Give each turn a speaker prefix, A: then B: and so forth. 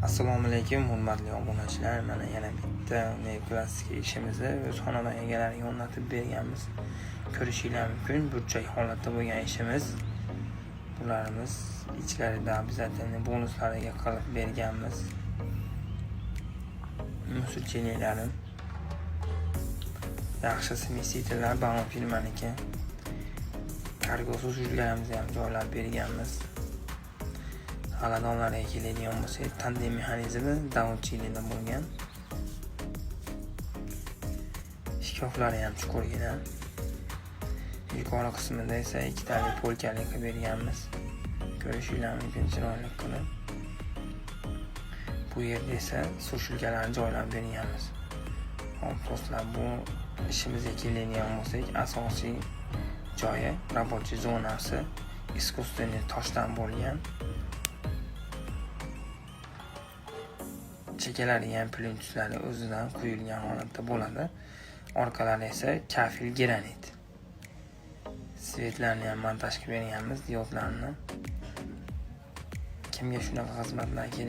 A: Assalomu alaykum, hurmatli obunachilar. Mana yana bitta neoklassik ishimizni o'z xonadon egalariga o'rnatib berganmiz. Ko'rishinglar mumkin, burchak holatda bo'lgan ishimiz. Bularimiz ichlarida обязательно bonuslariga qilib berganmiz. Мусор chelaklarim. Yaxshi смеситель lar Baum firmaniki. Kargo suzuvchilarimizni ham joylab berganmiz. Xonadonlarga keladigan bo'lsak, tandem mexanizmi Daunchilida bo'lgan. Shkaflari ham chuqurgina. Yuqori qismida esa ikkitali polkali qilib berganmiz. Ko'rishinglar mumkin, chiroyli qilib. Bu yerda esa сушилка larni joylab berganmiz. Hop, do'stlar, bu ishimizga keladigan bo'lsak, asosiy joyi рабочий zonasi искусственный toshdan bo'lgan. Chekkalariga ham plintuslari o'zidan quyilgan holatda bo'ladi. Orqalari esa kafel granit. Свет larni ham montaj qilib berganmiz, diodlarni. Kimga shunaqa xizmatlar kerak